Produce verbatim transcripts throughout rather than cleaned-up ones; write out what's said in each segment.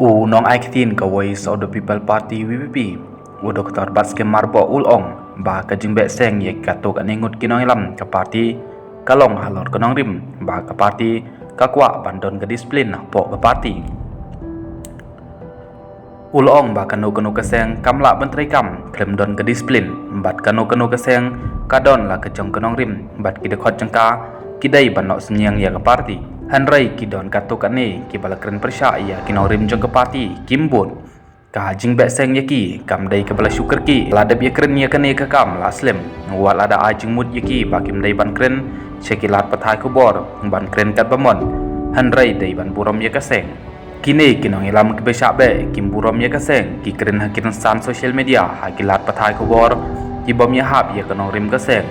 U nongai ktien ka Voice of the People Party, V P P, u Doktor Batskhem Myrboh u la ong ba ka jingbeh seng ïa katto katne ngut ki nongïalam ka party ka long halor ka nongrim ba ka party ka kwah ban don ka disiplin hapoh ka party. U la ong ba kano kano ka seng kam lah ban treikam khlem don ka disiplin, bad kano kano ka seng ka don la ka jong ka nongrim, bad ki dkhot jong ka ki dei ban noh synñiang ïa ka party. Hynrei ki don katto katne kiba la kren pyrshah ïa ki nongrim jong ka party kim bud. Ka jingbeh seng ïa ki kam dei kaba la shu kyrkieh, la dep ïakren ïa kane ka kam la slem. Wat lada ai jingmut ïa ki ba kim dei ban kren sha ki lad pathai khubor ban kren katba mon, hynrei dei ban burom ïa ka seng. Kine ki nongïalam kiba shah beh kim burom ïa ka seng, ki kren ha ki rynsan social media, ha ki lad pathai khubor, ki bym ïahap ïa ka nongrim ka seng,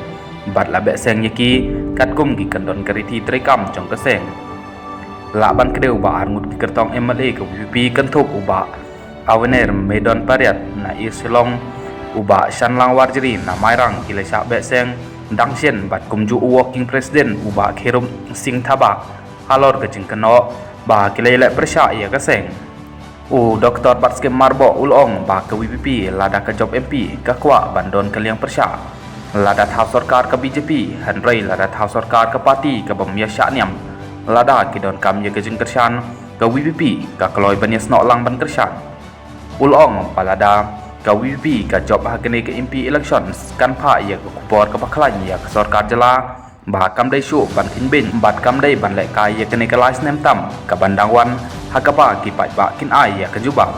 bad la beh seng ïa ki katkum ki kyndon ka riti treikam jong ka seng. Lah ban kdew ba arngut ki kyrtong M L A ka V P P kynthup u Bah Avener Maidon Pariat na East Shillong, u Bah Shanlang Warjri na Mairang ki la shah beh seng dang shen, bad kumjuh u Working President u Bah Kherum Singh Thabah halor ka jingkynnoh ba ki la ïaleh pyrshah ïa ka seng. U Doktor Batskhem Myrboh u la ong ba ka V P P lada ka jop M P ka kwah ban don ka liang pyrshah. Lada thaw sorkar ka B J P, hynrei lada thaw sorkar ka party ka bym ïa shah niam, lada ki donkam ïa ka jingkyrshan, ka V P P ka kloi ban ïasnoh lang ban kyrshan. U la ong ba lada ka V P P ka jop ha kane ka M P election, kan phah ïa ka khubor kaba khlaiñ ïa ka sorkar jylla ba kam dei shuh ban kheiñbeiñ bad kam dei ban lehkai ïa kane ka lai snem tam ka ban dang wan, ha kaba ki paidbah kin ai ïa ka jubab.